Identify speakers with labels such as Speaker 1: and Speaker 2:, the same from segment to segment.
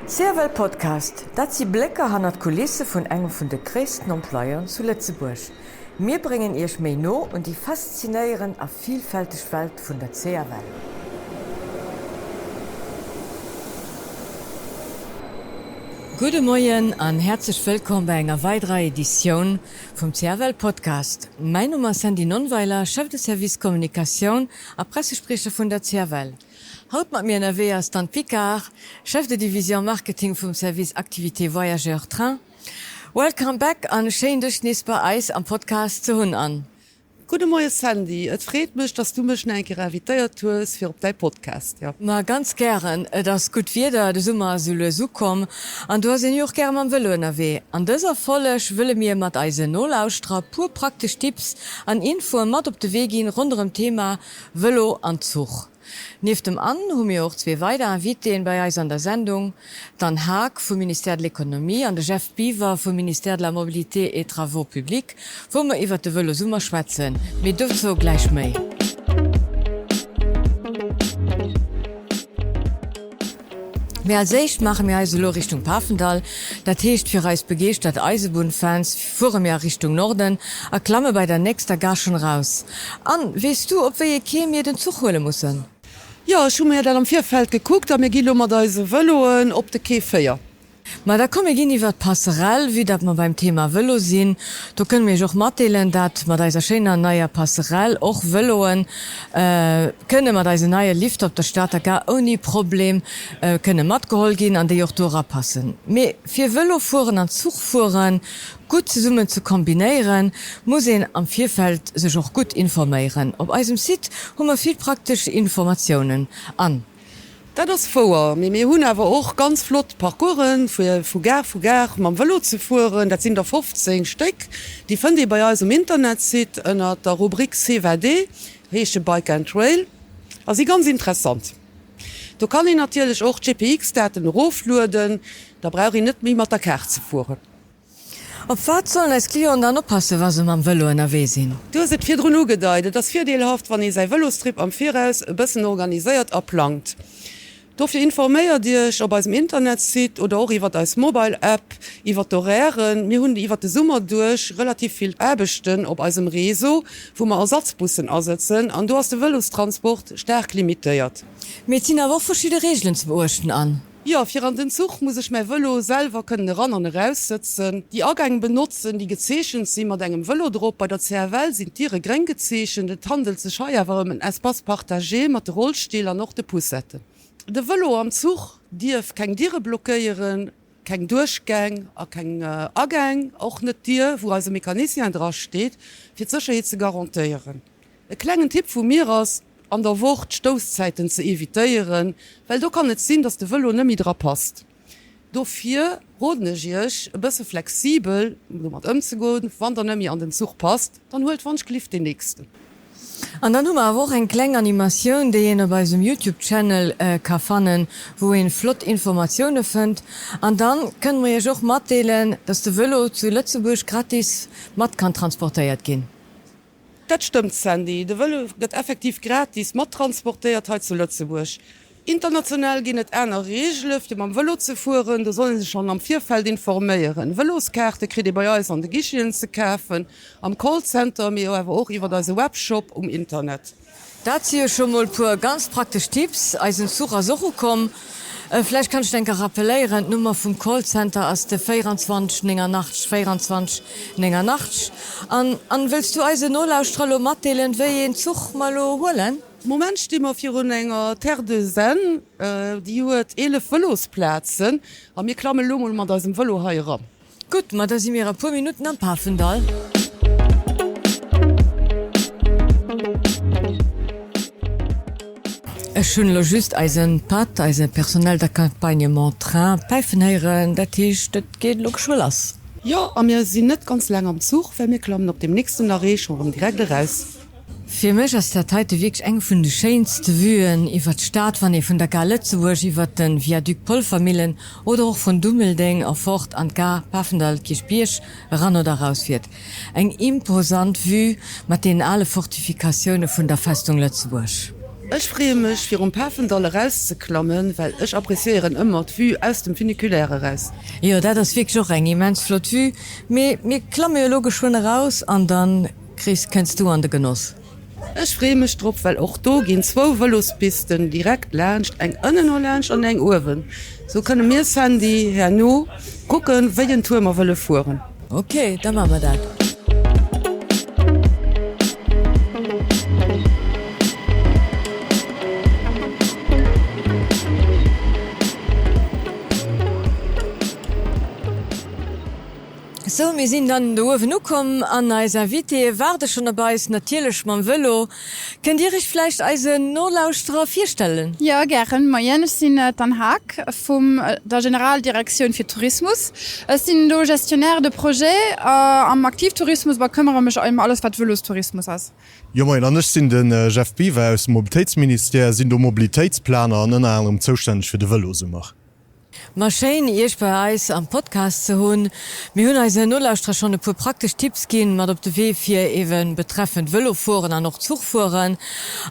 Speaker 1: CFL Podcast, dat si Blécker hannert d'Kulisse vun engem vun de gréissten Employeuren zu Lëtzebuerg. Mir bréngen Iech méi no un déi faszinéierend a vilfälteg Welt vun der CFL. Gudde Moien an häerzlech wëllkomm bei enger weiderer Editioun vum CFL Podcast. Mäin Numm ass Sandy Nonnweiler, Chef de Service Kommunikatioun a Pressespriecher vun der CFL. Haut mat mir ënnerwee ass d'Anne Picard, Chef de Division Marketing vum Service Activités Voyageurs Train. Welcome back an schéin dech nees bei eis am Podcast ze hunn Anne.
Speaker 2: Gudde Moie Sandy, et freet mech, dass du mech nach eng Kéier invitéiert hues fir op däi Podcast, jo.
Speaker 1: Ma ganz gären, et ass gutt Wieder, de Summer ass esou lues ukomm an do ass een jo och gäre mam Vëlo ënnerwee. An dëser Folleg wëlle mir mat eisen Nolauschterer puer praktesch Tipps an Infoe mat op de Wee ginn ronderëm d'Thema Vëlo an Zuch. Nieft dem Anne hu mir och zwee weider Invitéen bei eis an der Sendung, d'Anne Haag vum Ministère de l'Économie an de Jeff Biwer vum Ministère de la Mobilité et Travaux publics, wou mer iwwert de Vëlosummer schwätzen. Mee dozou gläich méi. Mee als éischt maache mir eis elo Richtung Pafendall. Dat heescht fir eis begeeschtert Eisebunnfans fuere mir a Richtung Norden a klamme bei der nächster Gare schonn eraus. Anne, weess du op wéi ee Quai mir den Zuch huele mussen?
Speaker 2: Jo, ech hu mir dat am Virfeld gekuckt a mir gi lo mat eise Vëloen op de Quai 4.
Speaker 1: Ma da komm mir ginn iwwert d'Passerell, vue dat mer beim Thema Vëlo sinn. Do kënne mir iech och matdeelen, dat mat eiser schéiner neier Passerell och Vëloen kënne mat eisen neie Lifter op der Stater Gare ouni Problem kënne matgeholl ginn an déi och do erapassen. Mee fir Vëlofueren an Zuchfuere gutt zesummen ze kombinéieren, muss een am Virfeld sech och gutt informéieren. Op eisem Site hu mer vill praktesch Informatiounen an.
Speaker 2: Dat ass wouer, mee mir hunn awer och ganz flott Parcoursen, fir vu Gare vu Gare mam Vëlo ze fueren. Dat sinn der 15 Stéck. Déi fënnt ee bei eis um Internetsite ënner der Rubrik S'évader, heesche Bike and Trail a si ganz interessant. Do kann een natierlech och d'GPX-Daten eroflueden, da brauch een net méi mat der Kaart ze fueren.
Speaker 1: Op wat sollen eis Clienten dann oppassen, wa se mam Vëlo ënnerwee sinn?
Speaker 2: Du hues et virdrun ugedeit, et ass virdeelhaft, wann ee säi Vëlostrip am Viraus e bëssen organiséiert a plangt. Dofir informéiert Iech op eisem Internetsite oder och iwwert eis Mobile App iwwert d'Horairen. Mir hunn iwwert de Summer duerch relativ vill Aarbechten op eisem Réseau, wou mer Ersatzbussen asëtzen an do ass de Vëlostransport staark limitéiert.
Speaker 1: Mee et sinn awer och verschidde Reegelen ze beuechten an.
Speaker 2: Jo, fir an den Zuch muss ech mäi Vëlo selwer kënnen eran an eraus sëtzen. Déi Agäng benotzen, déi gezeechent si mat engem Vëlo drop. Bei der CFL sinn d'Diere gréng gezeechent. Et handelt sech hei awer ëm en Espace partagé mat de Rollstill an och de Poussetten. De Vëlo am Zuch dierf keng Diere blockéieren, keng Duerchgäng a keng Agäng, och net d'Dier, wou eise Mecanicien dra steet, fir d'Sécherheet ze garantéieren. E klengen Tipp vu mir ass, an der Woch d'Stousszäiten ze evitéieren, well do kann et sinn, dass de Vëlo net méi dra passt. Dofir roden ech iech, e bësse flexibel domat ëmzegoen. Wann der net méi an den Zuch passt, dann huelt wannschgelift deen nächsten.
Speaker 1: An dann hu mer awer och eng kleng Animatioun, déi een op eisem Youtube Channel ka fannen, wou een flott Informatioune fënnt. An dann kënne mer iech och matdeelen, dass de Vëlo zu Lëtzebuerg gratis mat kann transportéiert ginn.
Speaker 2: Dat stëmmt Sandy, de Vëlo gëtt effektiv gratis mat transportéiert hei zu Lëtzebuerg. International ginn et aner Reegele fir mam Vëlo ze fueren, do soll ee sech schonn am Virfeld informéieren. Vëloskaarte kritt ee bei eis an de Guicheten ze kafen, am Callcenter, mee awer och iwwert eise Webshop um Internet.
Speaker 1: Dat si jo scho mol puer ganz praktesch Tipps. Eisen Zuch ass och ukomm. Vläicht kann ech nach eng Kéier rappelléieren, d'Nummer vum Callcenter ass de 24 89 24 89. An, Anne, wëlls du eisen Nolauschterer elo matdeelen, wéi een Zuch mer elo huelen?
Speaker 2: De Moment sti mer virun enger Terre de Zen, déi huet 11 Vëlosplazen a mir klammen elo mol mat eisem Vëlo hei eran.
Speaker 1: Gutt, ma da si mir a puer Minutten am Pafendall. Ech hunn elo just eisen Pat, eise Personnel d'accompagnement train, päifen héieren. Dat heescht, et geet elo geschwë lass.
Speaker 2: Jo, a mir sinn net ganz laang am Zuch, well mir klammen op deem nächsten Arrêt scho rëm direkt eraus.
Speaker 1: Fir mech ass dat heite wierklech eng vun de schéinste Vuen iwwert d'Stad, wann ee vun der Gare Lëtzebuerg iwwert de Viaduc Polvermillen oder och vun Dummeldeng erfort an d'Gare Pafendall-Kierchbierg eran oder eraus fiert. Eng imposant Vue mat deenen ale Fortifikatioune vun der Festung Lëtzebuerg.
Speaker 2: Ech freeë mech fir um Pafendall erauszeklammen, well ech appréciéieren ëmmer d'Vue aus dem Funiculaire eraus.
Speaker 1: Jo, dat ass wierklech och eng immens flott Vue. Mee mir klamme jo elo geschwënn eraus an dann, Chris, kënns du an de Genoss.
Speaker 2: Ech freeë mech drop, well och do ginn zwou Vëlospisten direkt laanscht, eng ënnen erlaanscht an eng uewen. Sou kënne mir, Sandy, herno kucken, wéi en Tour mer wëlle fueren.
Speaker 1: Ok, da maache mer dat. Sou, mir sinn dann do uewen ukomm an eis Invitéë waarde schonn op eis, natierlech mam Vëlo. Kënnt Dir Iech vläicht eisen Nolauschterer virstellen?
Speaker 3: Jo, gären. Moien, ech sinn d'Anne Haag vum der Generaldirektioun fir Tourismus. Ech sinn do Gestionnaire de projet am Aktivtourismus a këmmere mech ëm alles wat Vëlostourismus ass.
Speaker 4: Jo, moien, an ech sinn de Jeff Biwer aus dem Mobilitéitsministère, sinn do Mobilitéitsplaner an ënner anerem zoustänneg fir de Vëlosummer.
Speaker 1: Ma schéin Iech bei eis am Podcast ze hunn. Mir hunn eisen Nolauschterer schonn e puer praktesch Tipps ginn mat op de Wee fir ewen betreffend Vëlofueren an och Zuchfueren.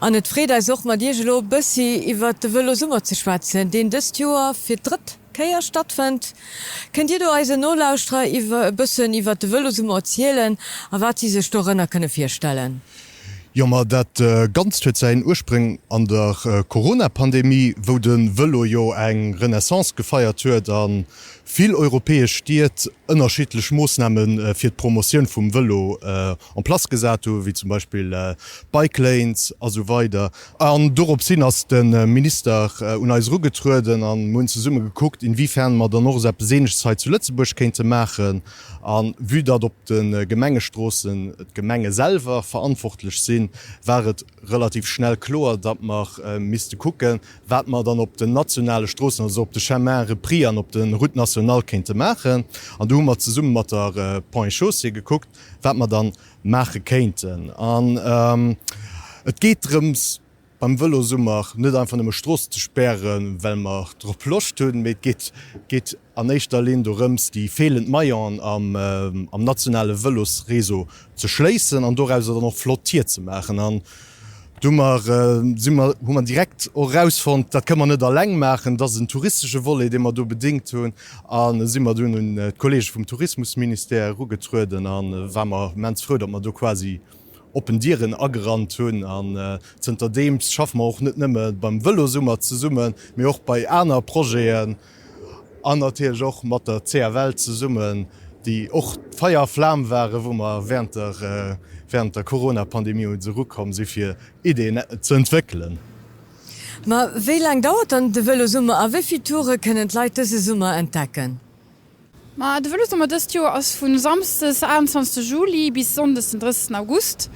Speaker 1: An et freet eis och mat Iech elo e bëssi iwwert de Vëlosummer ze schwätzen, deen dëst Joer fir d'drëtt Kéier stattfënnt. Kënnt Dir do eisen Nolauschterer iwwer e bëssen iwwert de Vëlosummer erzielen a wat si sech dorënner kënne virstellen?
Speaker 4: Jo, ma dat Ganzt huet säin Urspréng an der Corona-Pandemie, wou de Vëlo jo eng Renaissance gefeiert huet a vill europäesch Stied ënnerschiddlech Moossname fir d'Promotioun vum Vëlo en place gesat hu, wéi zum Beispill Bike Lanes a sou weider. An dorops hin ass de Minister un eis erugetrueden a mir hunn zesumme gekuckt, inwiefern mer dann och esou eppes Ähnleches hei zu Lëtzebuerg kéinte maachen. A vue datt op de Gemengestroossen d'Gemenge selwer verantwortlech sinn, war et relativ schnell kloer, datt mer misste kucken, wat mer dann op den nationale Stroossen, also op de Chemins repris an op de Routes nationales kéinte maachen. An do hu mer zesumme mat der Ponts et Chaussées gekuckt, wat mer dann maache kéinten. An et geet drëms, beim Vëlosummer net einfach nëmme Strooss ze spären, well mer drop Loscht hunn, mee et geet geet an éischter Linn dorëms, déi feelend Maillonen am am nationale Vëlosreseau ze schléissen an dorauser dann och flott Tier ze maachen. An do hu mer si mer hu mer direkt och erausfonnt, dat kënne mer net alleng maachen, dat ass en touristesche Volet, dee mer do bedéngt hunn. A si mer dunn un d'Kollege vum Tourismusministère erugetrueden a war mer immens frou, datt mer do quasi oppen Dieren agerannt hunn an zënterdeems schaffe mer och net nëmme beim Vëlosummer zesummen, mee och bei aner Projeten an natierlech och mat der CFL zesummen, déi och Feier a Flam waren, wou mer während der während der Corona-Pandemie un se erukomm si fir Ideeën ze entwéckelen.
Speaker 1: Ma wéi laang dauert dann de Vëlosummer a wéi vill Toure kënnen d'Leit dëse Summer entdecken?
Speaker 3: Ma de Vëlosummer dëst Joer ass vu Samsdes 28 Juli bis Sonndes den 30 August.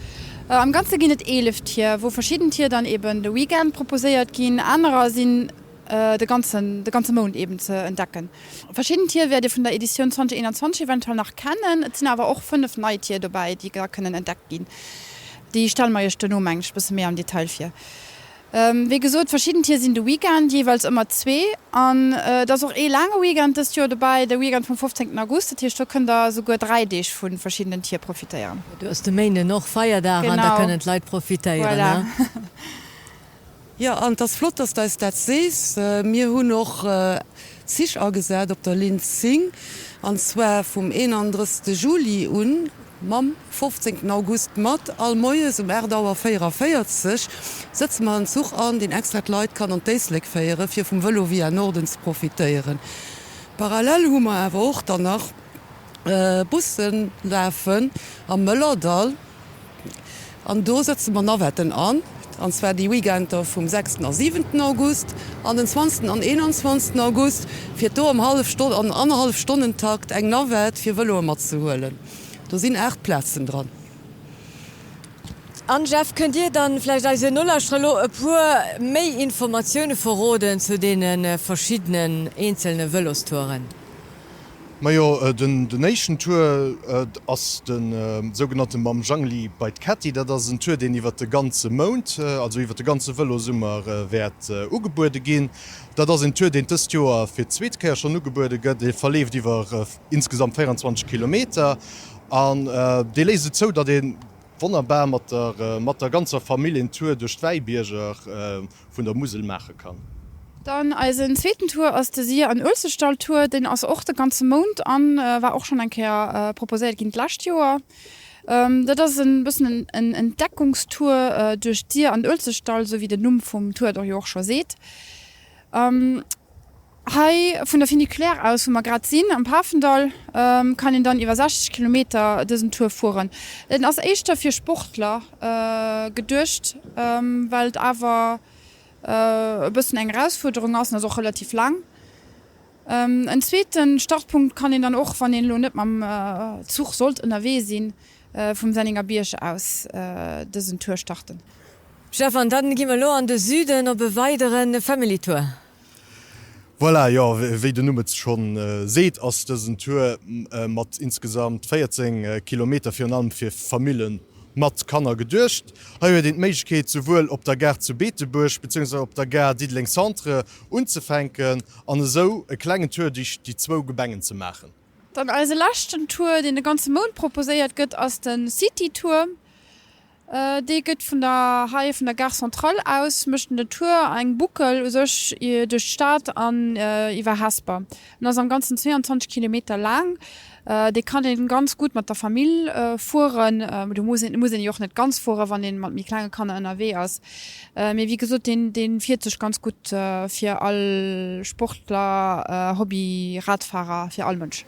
Speaker 3: Am Ganze ginn et 11 Tier, wou verschidden Tier dann eben de Weekend proposéiert ginn, anerer sinn de ganzen de ganze Mount eben ze entdecken. Verschidden Tier wäert Dir vun der Editioun 2021 eventuell nach kennen, et sinn awer och 5 nei Tier dobäi, déi da kënnen entdeckt ginn. Déi stelle mer Iech duerno, mengen ech, bësse méi am Detail vir. Wéi gesot, verschidden Tier sinn de Weekend, jeeweils ëmmer zwee. An et ass och ee laange Weekend dëst Joer dobäi, de Weekend vum 15 August. Dat heescht, do kënnt der esouguer 3 Deeg vu verschiddenen Tier profitéieren.
Speaker 1: Do ass de Méinden och Feierdag an da kënnen d'Leit profitéieren.
Speaker 3: Voilà.
Speaker 2: Jo, an et ass flott, dass de eis dat sees. Mir hunn och Zich agesat op der Linn 10, an zwar vum 31. Juli un. Mam 15 August mat all Moies um 8 Auer 44 sëtze mer en Zuch an, deen extra d'Leit kann an d'Éislek féieren, fir vum Vëlo via Norden ze profitéieren. Parallel hu mer awer och dann nach Bussen lafen am Mëllerdall an do sëtze mer Navetten an, an zwar déi Weekender vum 6 a 7 August an den 20 an 21 August, fir do am Hallef an Annerhallef-Stonnen-Takt eng Navette fir Vëloe matzehuelen. Do sinn 8 Plazen dran.
Speaker 1: An Jeff, kënnt Dir dann vläicht eisen Nolauschterer elo e puer méi Informatioune verroden zu deene verschiddenen eenzelne Vëlostouren?
Speaker 4: Majo, den éischten Tour ass de sougenannte Mam Jangli bei d'Kätti. Dat ass en Tour, deen iwwer de ganze Mount, also iwwer de ganze Vëlosummer wäert ugebuede ginn. Dat ass en Tour, deen dëst Joer fir d'zweet Kéier schonn ugebuede gëtt. E verleeft iwwer insgesamt 24 Kilometer an dee léisst et zou, datt ee. wonnerbar mat der mat der ganzer Famill een Tour duerch d'Wäibierger vun der Musel maache kann.
Speaker 3: Dann eisen zweeten Tour ass de Sir an Uelzechtdall Tour. Deen ass och de ganze Mount an war och schonn eng Kéier proposéiert ginn d'lescht Joer. Dat ass en bëssen en Entdeckungstour duerch d'Sir an Uelzechtdall, esou wéi den Numm vum Tour et och jo och scho seet. Hei vun der Funiculaire aus, wou mer grad sinn, am Pafendall, kann een dann iwwer 60 Kilometer dësen Tour fueren. En ass éischter fir Sportler geduecht, well et awer e bëssen eng Erausfuerderung ass en ass och relativ laang. En zweete Startpunkt kann een dann och, wann een elo net mam Zuch sollt ënnerwee sinn, vum Senninger Bierg aus dësen Tour starten.
Speaker 1: Stefan, dann gi mer elo an de Süden op e weidere Family Tour.
Speaker 4: Voilà, jo, wéi den Numm et schonn seet, ass dësen Tour mat insgesamt 14 Kilometer virun allem fir Famille mat Kanner geduecht. Hei huet een d'Méiglechkeet souwuel op der Gare zu Beetebuerg beziehungsweise op der Gare Diddeleng Centre unzefänken an esou e klengen Tour duerch déi zwou Gemengen ze maachen.
Speaker 3: Dann eise leschten Tour, deen de ganze Mount proposéiert gëtt, ass de City Tour. Dee gëtt vun der hei vun der Gare Centrale aus, mécht en den Tour, eng Boucle u sech duerch d'Stad an iwwer Hesper. En ass am Ganzen 22 Kilometer laang. Dee kann ee ganz gutt mat der Famill fueren. Do muss een muss een jo och net ganz fueren, wann ee mat méi klenge Kanner ënnerwee ass. Mee wéi gesot, deen dee fiert sech ganz gutt fir all Sportler, Hobby Radfahrer, fir all Mënsch.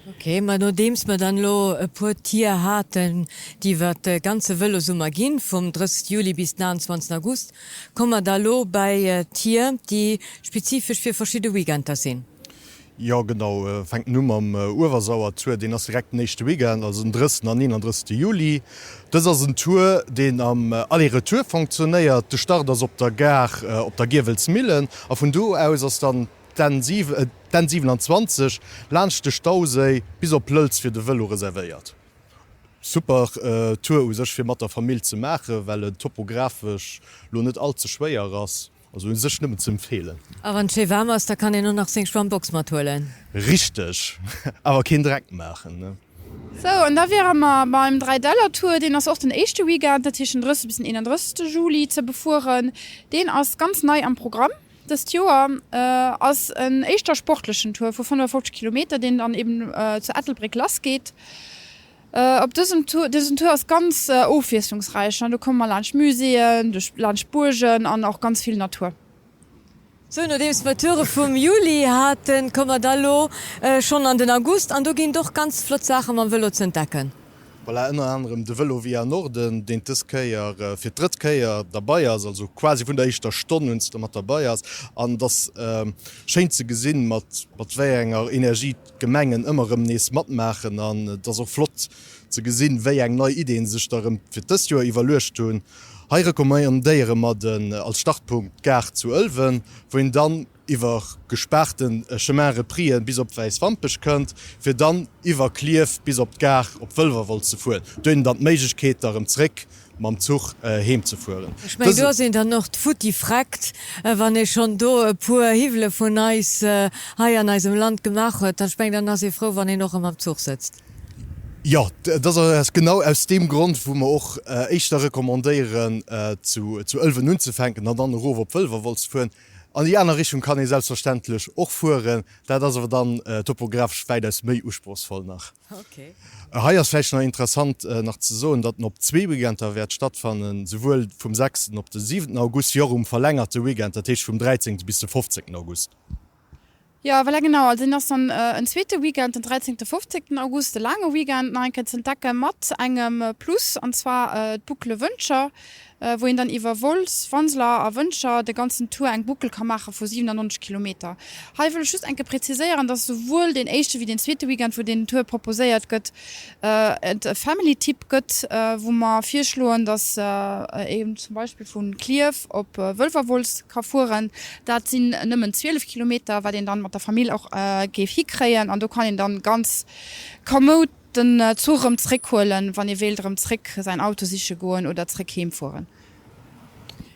Speaker 1: Ok, ma nodeems mer dann elo e puer Tier haten, déi iwwer de ganze Vëlosummer ginn, vum 30 Juli bis den 28 August, komme mer da elo bäi Tier, déi spezifesch fir verschidde Weekender sinn.
Speaker 4: Jo genau, fänken u mam Uewersauer Tour, deen ass direkt den éischte Weekend, also den 30 an 31 Juli. Dës ass en Tour, deen am Aller-Retour fonctionnéiert. De Start ass op der Gare op der Giewelsmillen a vun do aus ass dann D'N 27 laanscht de Stauséi bis op Lëlz fir de Vëlo reservéiert. Super Tour u sech fir mat der Famill ze maachen, well en topographesch lo net all ze schwéier ass. Also u sech nëmmen ze empfeelen.
Speaker 1: A wann et schéi waarm ass, da kann een och nach seng Schwammbox mathuelen.
Speaker 4: Richteg, awer keen Dreck maachen ne.
Speaker 3: Sou, an da wiere mer beim Dräidäller-Tour. Deen ass och den éischte Weekend, dat heescht den 30 bis den 31 Juli ze befueren. Deen ass ganz nei am Programm. Dëst Joer ass en éischter sportlechen Tour vu 55 Kilometer, deen dann eben zu Ettelbréck lass geet. Op dësem Tour, dësen Tour ass ganz ofwiesslungsräich, do komme mer laanscht Muséeën, duerch laanscht Buergen an och ganz vill Natur.
Speaker 1: Sou, nodeems mer d'Toure vum Juli haten, komme mer da lo schonn an den August an do ginn et och ganz flott Saache mam Vëlo ze entdecken.
Speaker 4: Voilà, ënner anerem de Vëlo Via Norden, deen dës Kéier fir d'drëtt Kéier derbei ass, also quasi vun der éischter Stonn un mat derbei ass. An et ass schéin ze gesinn, mat mat wéi enger Energie d'Gemengen ëmmer erëm nees matmaachen. An et ass och flott ze gesinn, wéi eng nei Ideeën se sech da erëm fir dëst Joer iwwerluecht hunn. Hei recommandéiere mer den als Startpunkt d'Gare zu Ëlwen, wou een dann iwwer gespaarte Chemin repris'en bis op Wäiswampech kënnt, fir dann iwwer Klierf bis op d'Gare op Wëlwerwolz ze fueren. Do huet een dann d'Méiglechkeet da rëm zréck mam Zuch heem ze fueren.
Speaker 1: Ech mengen, do ass een dann och futti freckt, wann ee schonn do e puer Hiwwele vun eis hei an eisem Land gemaach huet. Ech mengen, dann ass ee frou, wann een och erëm am Zuch sëtzt.
Speaker 4: Jo, dat ass genau aus deem Grond, wou mer och éischter recommandéieren, zu Ëlwen unzefänken an dann erof op Wëlwerwolz ze fueren. An déi aner Richtung kann ee selbstverständlech och fueren, dat ass awer dann topographesch wäitaus méi usprochsvoll nach. Hei ass vläicht nach interessant nach ze soen, datt en op zwee Weekender wäert stattfannen, souwuel vum sechsten op de siwenten August wéi och um verlängerte Weekend, dat heescht vum dräizéngte bis de fofzéngten August.
Speaker 3: Jo, voilà, genau. Also deen ass dann en zweete Weekend, den dräizéngte, fofzéngten August, e laange Weekend nach eng Kéier z'entdecke mat engem Plus, an zwar d'Boucle Wëntger, wou een dann iwwer Wolz, Wanseler a Wëntger de ganzen Tour, eng Boucle ka maache vu 97 Kilometer. Hei wëll ech just eng Kéier präziséieren, dass souwuel deen éischte wéi deen zweete Weekend, wou deen Tour proposéiert gëtt, et e Family Tip gëtt, wou mer virschloen, dass een zum Beispill vu Klierf op Wëlwerwolz ka fueren. Dat sinn nëmmen 12 Kilometer, wat een dann mat der Famill och géif hikréien. An do kann een dann ganz kamoud den Zuch erëm zréckhuelen, wann ee wéilt erëm zréck säin Auto siche goen oder zréck heem fueren.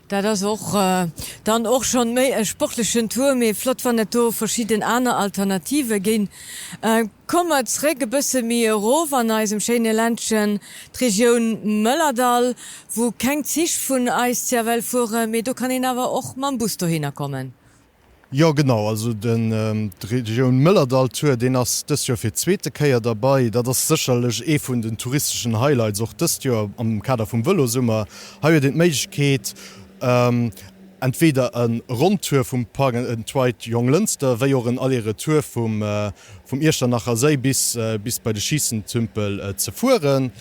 Speaker 1: Dat ass och dann och schonn méi e sportlechen Tour, mee flott wann et do verschidden aner Alternative ginn. Komme mer zréck e bësse méi erof an eisem schéine Ländchen, d'Regioun Mëllerdall, wou keng Zich vun eis CFL fuere, mee do kann een awer och mam Bus dohinner kommen.
Speaker 4: Jo genau, also den Regioun Mëllerdall Tour deen ass dëst Joer fir d'zweete Kéier derbei. Dat ass sécherlech ee vun den touristeschen Highlights och dëst Joer am Kader vum Vëlosummer. Hei huet een d'Méiglechkeet entweder e Ronntour vum Park and Ride Jonglënster wéi och en Aller-Retour vum vum Iechternacher Séi bis bis bei de Schiessentümpel ze fueren.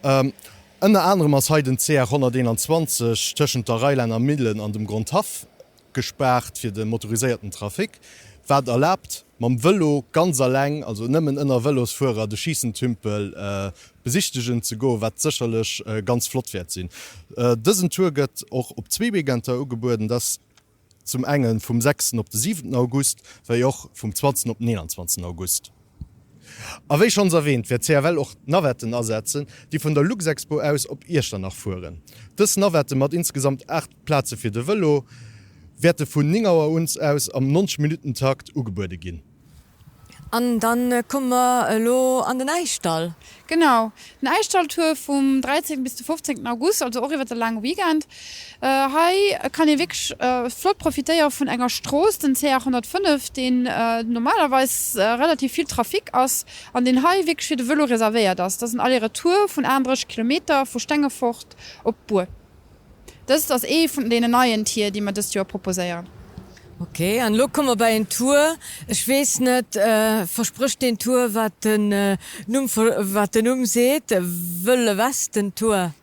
Speaker 4: Ënner anerem ass hei den CR 121 tëschent der Reiläner Millen an dem Grondhaff gespaart fir de motoriséierten Trafic, wat erlaabt, mam Vëlo ganz alleng, also nëmmen ënner Vëlosfuerer, de Schiessentümpel besichtegen ze goen, wat sécherlech ganz flott wäert sinn. Dësen Tour gëtt och op zwee Weekenter ugebueden, dat zum enge vum sechsten op de siwenten August, wéi och vum zwanzegsten op den 21. August. A wéi schonns erwähnt, wäert CFL och Navetten asetzen, déi vun der Luxexpo aus op Iechternach fueren. Dës Navette mat insgesamt 8 Plaze fir de Vëlo wäerte vun 9 Auer uns aus am 90 Minutten-Takt ugebuede ginn.
Speaker 1: An dann komme mer elo an den Äischdall.
Speaker 3: Genau, den Äischdall-Tour vum 13 bis de 15 August, also och iwwer de laange Weekend. Hei kann ee wierklech flott profitéiere vun enger Strooss, den CR 105, deen normalerweis relativ vill Trafic ass an deen hei wierklech fir de Vëlo reservéiert ass. Dat ass en Aller-Retour vun 38 Kilometer vu Stengefort op Bur. Dëst ass ee vun deenen neien Tier, déi mer dëst Joer proposéieren.
Speaker 1: Ok, an elo komme mer bei en Tour. Ech weess net, versprécht deen Tour wat den Numm wat den Numm seet, Wëlle Westen Tour?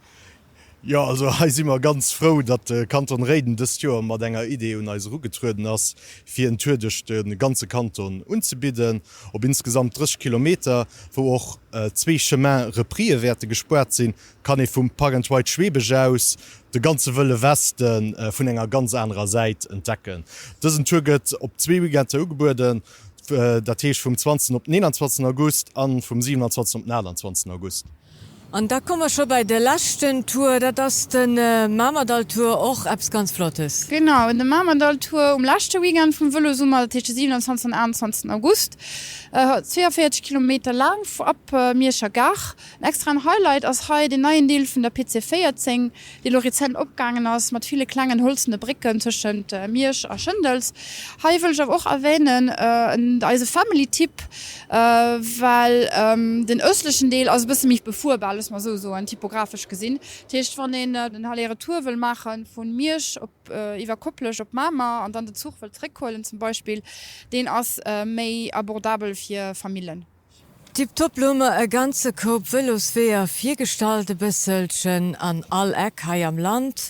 Speaker 4: Jo, also hei si mer ganz frou, datt de Kanton Réiden dëst Joer mat enger Idee un eis erugetrueden ass, fir en Tour duerch de ganze Kanton unzebidden, op insgesamt 30 Kilometer, wou och zwee Chemin reprisë wäerte gespuart sinn. Kann ee vum Park and Ride Schweebech aus de ganze Wëlle Westen vun enger ganz anerer Säit entdecken. Dësen Tour gëtt op zwee Weekender ugebueden, dat heescht vum 20 op den 21 August an vum 27 op den 28 August.
Speaker 1: An da komme mer scho bei de leschten Tour, dat ass de Mamerdall-Tour, och eppes ganz Flottes.
Speaker 3: Genau, de Mamerdall-Tour um leschte Weekend vum Vëlosummer, dat heescht de 27 an 28 August, 42 Kilometer laang ab Mierscher Gare. En extraen Highlight ass hei deen neien Deel vun der PC 14, dee lo rezent opgaangen ass, mat ville klengen holzene Brécken tëschent Miersch a Schëndels. Hei wëll ech awer och erwänen eise Family Typ, well den ëstlechen Deel ass e bësse méi befuerbar, loosse mer esou soen, typographesch gesinn. Dat heescht, wann een den Aller-Retour wëll maache vu Miersch op iwwer Koplescht op Mamer an dann den Zuch wëll zréckhuelen zum Beispill, deen ass méi abordabel fir Famillen.
Speaker 1: Tiptop, lo hu mer e ganze Koup Vëlosweeër virgestallt, e bësselchen an all Eck hei am Land.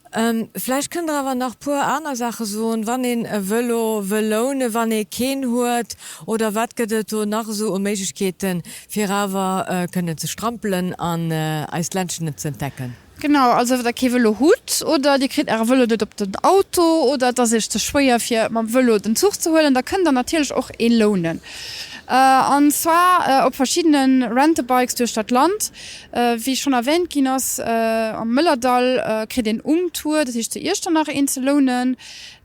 Speaker 1: Vläicht kënnt der awer nach puer aner Saache soen, wann een e Vëlo wëll lounen, wann ee keen huet, oder wat gëtt et do nach esou u Méiglechkeeten, fir awer kënnen ze strampelen an eist Ländchen ze entdecken?
Speaker 3: Genau, also wa der kee Vëlo hutt oder dir kritt äre Vëlo net op den Auto oder et ass iech ze schwéier fir mam Vëlo den Zuch ze huelen, da kënnt der natierlech och ee lounen. An zwar op verschiddene Rent-a-Bikes duerch dat Land. Wéi schonn erwähnt ginn ass, am Mëllerdall kritt een um Tour, dat heescht zu Iechternach een ze lounen.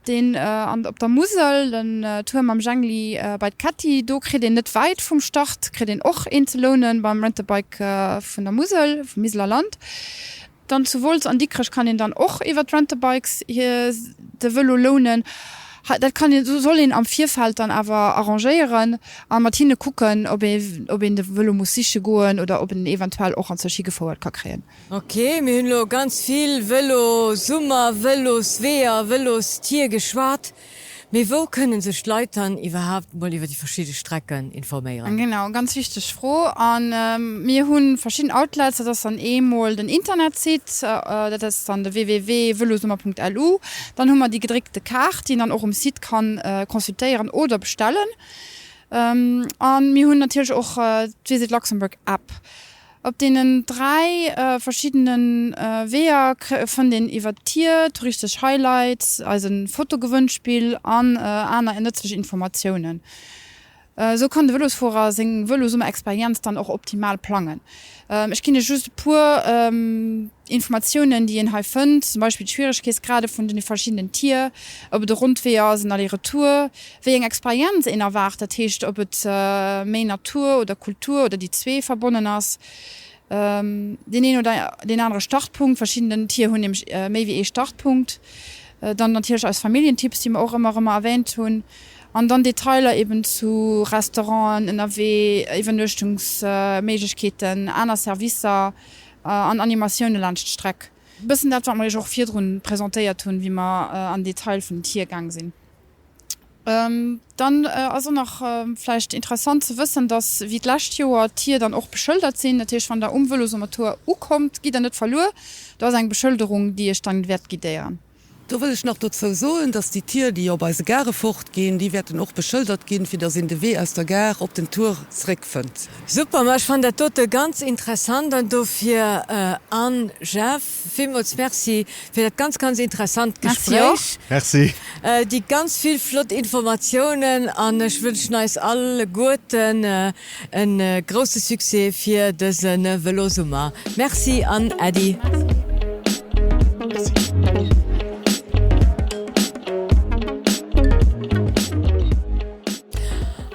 Speaker 3: Deen an op der Musel, den Tour mam Jengli bei d'Kätti, do kritt een net wäit vum Start, kritt een och een ze lounen beim Rent-a-Bike vun der Musel, vum Miseler Land. Dann zu Wolz an Dikrech kann een dann och iwwer d'Rent-a-Bikes de Vëlo lounen. Dat kann een, soll een am Virfeld dann awer arrangéieren a mat hinne kucken, ob ee, ob een de Vëlo muss siche goen oder ob een en eventuell och anzwousch higefouert ka kréien.
Speaker 1: Ok, mir hunn elo ganz vill Vëlo Summer, Vëlosweeër, Vëlostier geschwat, mee wou kënnen sech d'Leit dann iwwerhaapt mol iwwer déi verschidde Strecken informéieren?
Speaker 3: Genau, ganz wichteg Fro. A mir hu verschidden Outlets, dat ass dann eemol den Internetsite, dat ass dann de www.velosummer.lu. Dann hu mer déi gedréckte Kaart, déi een dann och um Site kann consultéieren oder bestellen. A mir hunn natierlech och d'Visit Luxembourg App. Op deenen 3 verschiddene Weeër fënnt een iwwer d'Tier, touristesch Highlights, eise Fotogewënnspill an aner nëtzlech Informatiounen. Esou kann de Vëlosfuerer seng Vëlosummerexperienz dann och optimal plangen. Ech ginn iech just e puer. Informatiounen, déi een hei fënnt, zum Beispill d'Schwieregkeetsgrade vun de verschiddenen Tier, ob et e Rondwee ass, en Aller-retour, wéi eng Experienz een erwaart, dat heescht ob et méi Natur oder Kultur oder déi zwee verbonnen ass, deen een oder deen anere Startpunkt, verschidden Tier hunn nämlech méi wéi ee Startpunkt, dann natierlech eis Familljentipps, déi mer och ëmmer erëm erwähnt hunn, an dann Detailer eben zu Restauranten ënnerwee, Iwwernuechtungsméiglechkeeten, aner Servicer an Animatioune laanscht d'Streck. E bëssen dat, wat mer iech och virdrun presentéiert hunn, wéi mer an Detail vun den Tier gaang sinn. Dann ass och nach vläicht interessant ze wëssen, dass wéi d'lescht Joer d'Tier dann och beschëldert sinn. Dat heescht, wann der um Vëlosmotor ukommt, gitt der net verluer. Do ass eng Beschëlderung, déi iech dann wäert guidéieren.
Speaker 2: Do wëll ech nach dozou soen, dass déi Tier, déi op eise Gare fortginn, déi wäerten och beschëldert ginn, fir dass een de Wee aus der Gare op den Tour zeréckfënnt.
Speaker 1: Super, ma ech fannen dat dote ganz interessant an dofir Anne, Jeff, villmools Merci fir dat ganz, ganz interessant Gespréich.
Speaker 4: Merci.
Speaker 1: Déi ganz vill flott Informatiounen an ech wënschen eis alleguerten en grousse Succès fir dëse Velosummer. Merci an Äddi.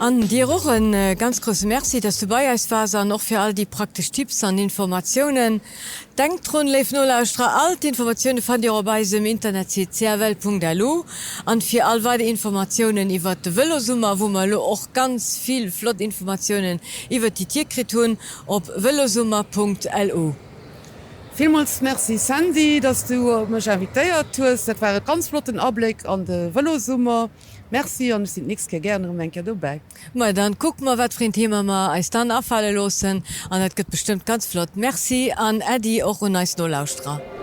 Speaker 1: An dir och e ganz grousse Merci, dass du bei eis waars an och fir all déi praktesch Tipps an Informatiounen. Denkt drun, léif Nolauschterer, all d'Informatioune fannt Dir op eisem Internetsite cfl.lu. An fir all weider Informatiounen iwwert de Vëlosummer, wou mer elo och ganz vill flott Informatiounen iwwert déi Tier kritt hunn, op velosummer.lu.
Speaker 2: Villmools Merci Sandy, dass du mech invitéiert hues. Dat war e ganz flotten Abléck an de Vëlosummer. Merci an ech sinn d'nächst Kéier gären erëm eng Kéier dobäi.
Speaker 1: Majo, dann kucke mer wat fir een Thema mer eis dann afale loossen an dat gëtt bestëmmt ganz flott. Merci an Äddi och un eis Nolauschterer.